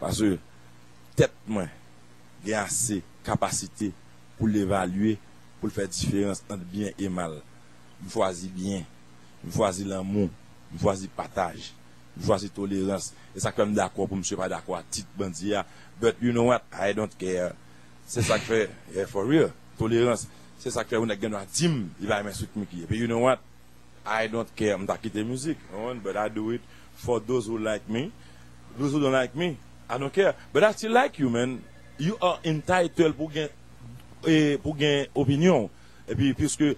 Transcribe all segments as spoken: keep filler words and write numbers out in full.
Paske tèt mwen gen ase kapasite pou l evalye, pou l fè diferans ant byen e mal. M chwazi byen, m chwazi lanmou, m chwazi pataj, m chwazi tolerans. E sa k fè m dakò pou misye pa dakò ak tit bandi a. But you know what? I don't care. Se sa k fè, yeah, for real. Tolerans. Se sa k fè yon nèg gen dwa di m li pa renmen Sweet Micky. Epi you know what? I don't care. M ta kite mizik, you know, but I do it for those who like me. Those who don't like me, I don't care. But I still like you, man. You are entitled pou gen, eh, pou gen opinyon. Epi, piske,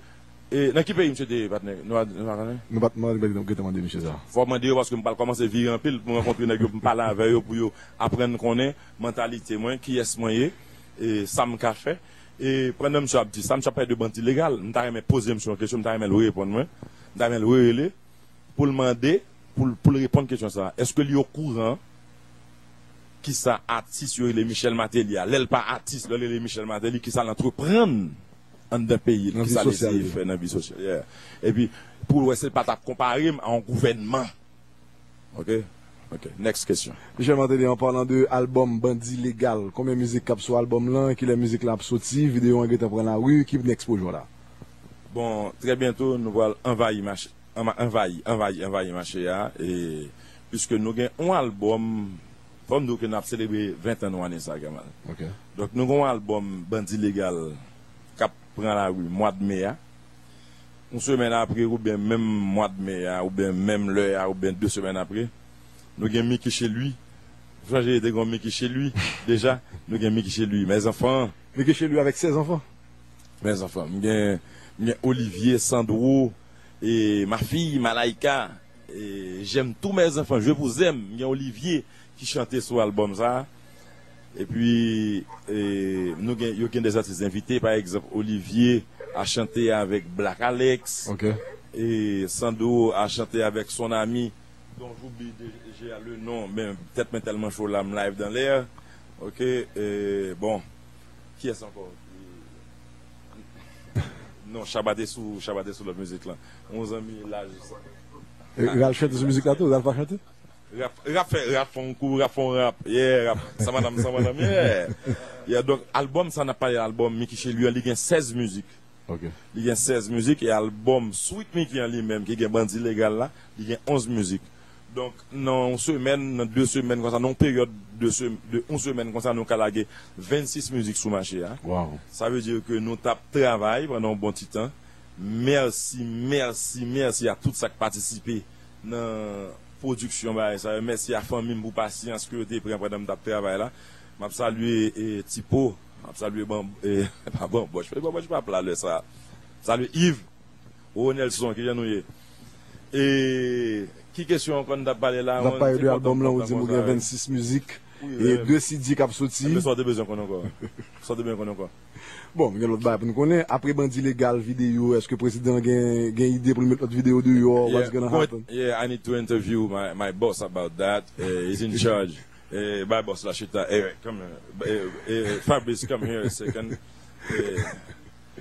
eh, nan ki peyi misye te ye, patnè? Nou pa, nou pa konnen? Nou pa t mande, nou gentan mande misye sa. Fò mande yo, paske m pral kòmanse vire anpil pou m rankontre nèg yo, pou m pale avè yo, pou yo aprann konnen mantalite mwen, kiyès mwen ye, e sa m ka fè. E pandan misye ap di sa, misye ap pale de bandi legal. M ta renmen poze misye yon kesyon, m ta renmen l reponn mwen. M ta renmen l rele pou l mande, pou l, pou l reponn kesyon sa a. Èske li okouran kisa atis yo rele Michel Martelly a? Lè l pa atis, lè l rele Michel Martelly, kisa l antreprann anndan peyi l? Kisa l eseye fè nan vi sosyal? Yeah. Epi, pou l wè si l pa t ap konpare m a yon gouvènman. Ok? Ok. Next kesyon. Michel Martelly, an palan de albòm Bandi Legal, konbyen mizik k ap sou albòm lan? Kilè mizik la ap soti? Videyo an gentan pran lari. Ki next pwojè w la? Bon, trè byento, nou pral anvayi mache, anva-, anvayi, anvayi, anvayi mache a. E, piske nou gen yon albòm, fò m di w ke n ap selebre ven tan nou ane sa a, Gamal. Ok. Donk, nou gen yon albòm Bandi Legal k ap pran lari mwa de me a. Yon semèn apre, oubyen menm mwa de me a, oubyen menm lè a, oubyen de semèn apre, nou gen Mickey chez lui. Ou sonje te gen Mickey chez lui deja? Nou gen Mickey chez lui. Mes enfants. Mickey chez lui avec ses enfants. Mes enfants. M gen, m gen Olivier, Sandro, e ma fille, Malaika, e j'aime tous mes enfants, je vous aime. M gen Olivier ki chante sou albòm sa a. Epi, e, nou gen, yo gen des artistes invités, pa egzanp, Olivier a chante avèk Black Alex. Ok. E Sandro a chante avèk son ami, dont j'oublie déjà le nom, men tèt mwen tèlman cho la, m live dans l'air. Ok, e, bon, kiyès ankò? Non, Shabba te sou, Shabba te sou lòt mizik lan. Yon zanmi laj. E, Ralph chante sou mizik la tou? Ralph pa chante? Rap, rap fè, rap fè yon kou, rap fè yon rap. Yeah, rap. San madanm, san madanm, yeah. Yeah, donk, albòm sa n ap pale, albòm Mickey chez lui an, li gen sèz mizik. Ok. Li gen sèz mizik, e albòm Sweet Mickey an li menm, ki gen Bandi Legal la, li gen onz mizik. Donk, nan yon semèn, nan de semèn konsa, nan yon peryòd de se-, de yon semèn konsa, nou ka lage vennsis mizik sou mache a. Wow. Sa vle di ke nou t ap travay pandan yon bon ti tan. Mèsi, mèsi, mèsi a tout sa k patisipe nan pwodiksyon bagay sa yo. Mèsi a fanmi m pou pasyans ke yo te pran pandan m t ap travay la. M ap salye, e, Tipo, m ap salye Ban-, e, pa Banbòch, Banbòch pa pla lè sa. Salye Yves, Ronelson, kijan nou ye? E ki kesyon ankò n t ap pale la? N ap pale de albòm lan, ou di m ou gen vennsis mizik, e de C D k ap soti. Men sa w te bezwen konn ankò? Sa w te bezwen konn ankò? Bon, gen lòt bagay pou n konnen. Apre Bandi Legal videyo, èske prezidan gen, gen ide pou l met lòt videyo deyò? What's gonna happen? Yeah, I need to interview my, my boss about that. Eh, he's in charge. Eh, my boss la chita. Eh, come here. Eh, eh, Fabrice, come here a second. Eh,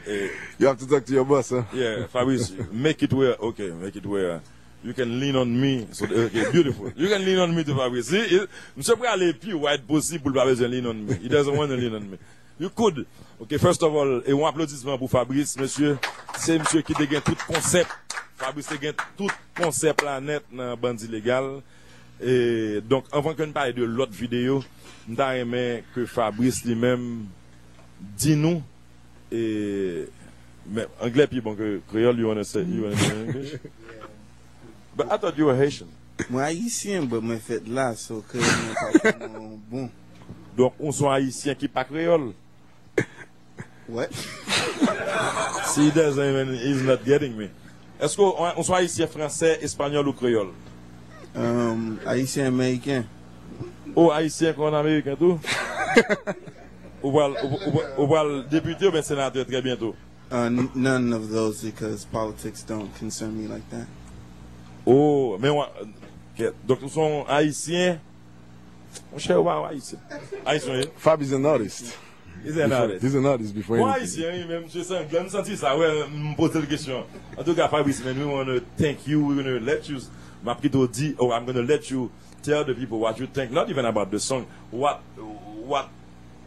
eh, you have to talk to your boss, huh? Yeah, Fabrice, make it where, okay, make it where you can lean on me. So, okay, beautiful. You can lean on me too, Fabrice. See, it, misye prale pi wide posib pou l pa bezwen lean on me. He doesn't want to lean on me. You could. Ok, first of all, e yon aplodisman pou Fabrice, mesye. Se misye ki te gen tout konsèp. Fabrice te gen tout konsèp la nèt nan Bandi Legal. E, donk, anvan ke n pale de lòt videyo, m ta renmen ke Fabrice li menm di nou, e, men anglè pi bon ke kreyòl, you wanna say, you wanna say English? But I thought you were Haitian. Mwen ayisyen, but mwen fèt la, so kreyòl mwen pa vrèman bon. Donk, ou se yon ayisyen ki pa kreyòl? What? See, he doesn't even, he's not getting me. Èske ou, ou se ayisyen fransè, espanyòl ou kreyòl? Um, ayisyen ameriken. Ou ayisyen kon ameriken tou? Ou pral, ou, ou, ou pral depite oubyen senatè trè byento? Uh, n-, none of those because politics don't concern me like that. Oh, men wè, kèt. Donk, ou se yon ayisyen. Monchè, ou pa yon ayisyen. Ayisyen, wi. Fab is an artist. He's an artist. He's an artist before anything. Bon, ayisyen, wi, men misye se anglè, m santi sa, wè, m poze l kesyon. Antouka, Fabrice, man, we wanna thank you, we gonna let you, m ap kite w di, oh, I'm gonna let you tell the people what you think, not even about the song, what what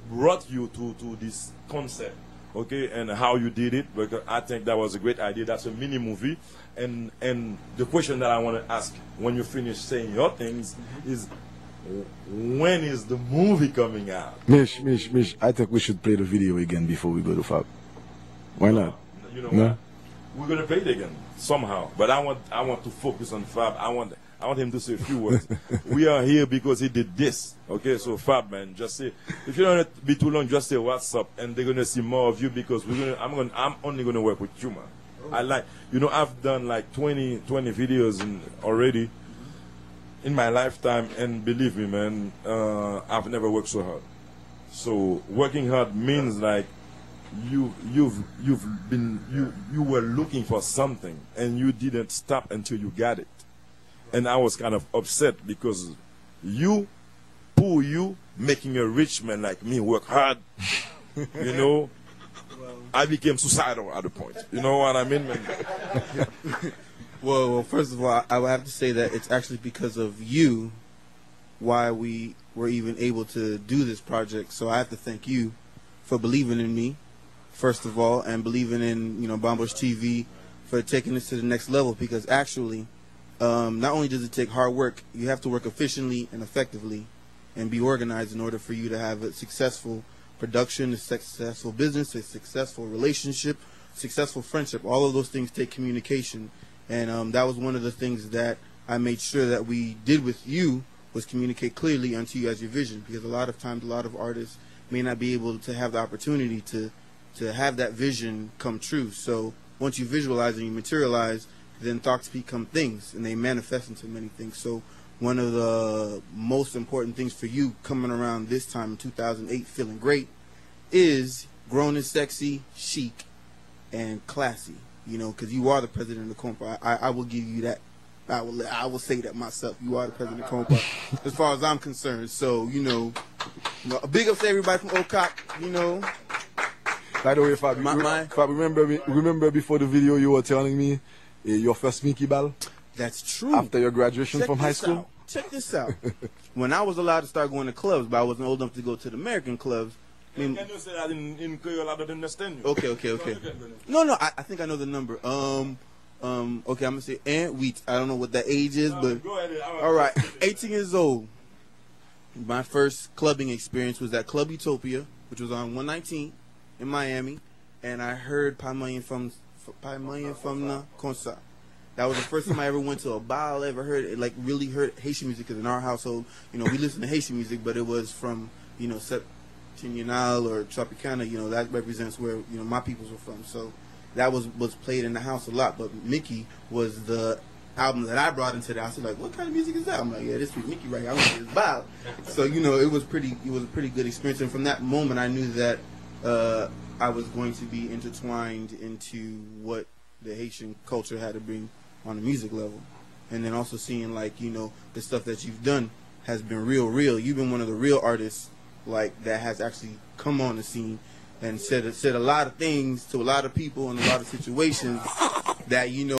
brought you to to this concept, okay, and how you did it. Because I think that was a great idea. That's a mini movie, and and the question that I want to ask when you finish saying your things is, when is the movie coming out? Mish, Mish, Mish, I think we should play the video again before we go to Fab. Why not? You know No? What? We're gonna play it again somehow, but I want I want to focus on Fab. I want I want him to say a few words. We are here because he did this. Okay, so Fab, man, just say, if you don't wanna be too long, just say what's up, and they're gonna see more of you because we're gonna I'm gonna I'm only gonna work with you, man. I like, you know, I've done like twenty twenty videos in, already in my lifetime, and believe me, man, uh, I've never worked so hard. So working hard means like you you've you've been you you were looking for something and you didn't stop until you got it. And I was kind of upset because you, poor you, making a rich man like me work hard, you know, I became suicidal at the point. You know what I mean, man? Well, well, first of all, I would have to say that it's actually because of you why we were even able to do this project. So I have to thank you for believing in me, first of all, and believing in, you know, Bombosh T V for taking this to the next level, because actually, um, not only does it take hard work, you have to work efficiently and effectively and be organized in order for you to have a successful production, a successful business, a successful relationship, successful friendship. All of those things take communication. And um, that was one of the things that I made sure that we did with you, was communicate clearly unto you as your vision, because a lot of times a lot of artists may not be able to have the opportunity to to have that vision come true. So once you visualize and you materialize, then thoughts become things and they manifest into many things. So one of the most important things for you coming around this time in two thousand eight feeling great is grown and sexy, chic, and classy. You know, because you are the president of Compa. I, I will give you that. I will I will say that myself. You are the president of Compa, as far as I'm concerned. So you know, you know, a big ups to everybody from Okap. You know, By the way, Fab, My- re- my- Fab, remember me, remember before the video you were telling me eh, your first Mickey ball that's true. After your graduation Check from high this school? Out. Check this out. When I was allowed to start going to clubs, but I wasn't old enough to go to the American clubs. I mean, Can you say that in, in Creole? I don't understand you. Okay, okay, okay. No, no, I, I think I know the number. Um, um, okay, I'm gonna say and wheat. I don't know what that age is, but Go ahead. All right, eighteen years old. My first clubbing experience was at Club Utopia, which was on one nineteen in Miami, and I heard Pa Manyen Fanm, Pa Manyen Fanm Nan Konsa. That was the first time I ever went to a bal, ever heard it, like really heard Haitian music. Because in our household, you know, we listen to Haitian music, but it was from, you know, Septentrional or Tropicana. You know, that represents where, you know, my peoples were from. So that was was played in the house a lot. But Mickey was the album that I brought into that. I was like, "What kind of music is that?" I'm like, "Yeah, this is Mickey right here. I want to get this vibe." So you know, it was pretty. It was a pretty good experience, and from that moment, I knew that uh, I was going to be intertwined into what the Haitian culture had to bring on a music level, and then also seeing, like, you know, the stuff that you've done has been real, real. You've been one of the real artists, like, that has actually come on the scene and said said a lot of things to a lot of people in a lot of situations that, you know,